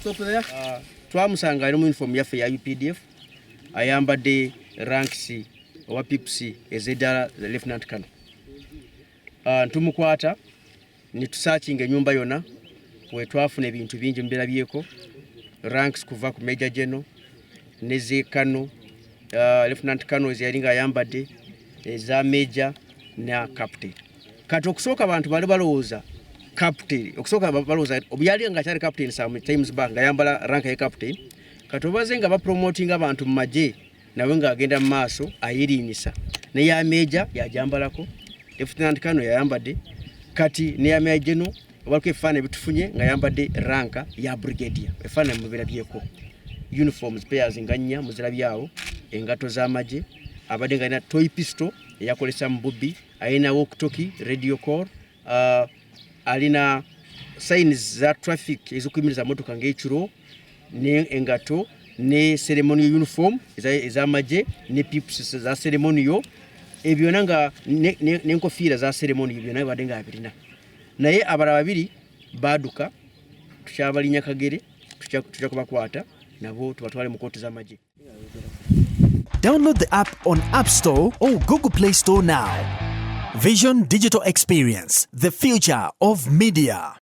Stop there. Twamusanga ali mu uniform yaffe ya UPDF, ayambadde ranks owa pips ez'eddala lieutenant colonel. Ntumukwata netusearchinga enyumba yonna, wetwafuna ebintu bingi mubirabyeko, ranks kuva ku major general ne colonel, lieutenant colonel ezeyali nga ayambadde, eza major na captain. Kati okusooka abantu bali balowooza captain, okusooka balowooza yali nga akyali captain some times back, nga ayambala rank ye captain. Kati obaze nga bapromotinga abantu mu magye, nawe ng'agenda mu maaso ayirinyisa, neya major yajambalako, lieutenant colonel yayambadde, kati neya major general. Waliko ebifaananyi bitufunye nga yambadde rank ya brigadier. Ebifaananyi mubirabyeko, uniforms pairs nga nnya muzirabyawo, engato z'amagye, abadde nga alina toy pistol eyakolesa mu bubbi, alina walkie-talkie, radio call, alina signs za traffic ezokuyimiriza motoka ng'ekiro, ne engato ne ceremonial uniform ez'amagye ne pips za ceremonial, ebyo byonna nga n'enkofiira za ceremonial, byonna bibadde nga abirina. Naye abalala babiri baaduka, tukyabalinya kagere, tujja kubakwata nabo tubatwale mu kooti z'amagye. Download the app on App Store or Google Play Store now. Vision Digital Experience, the future of media.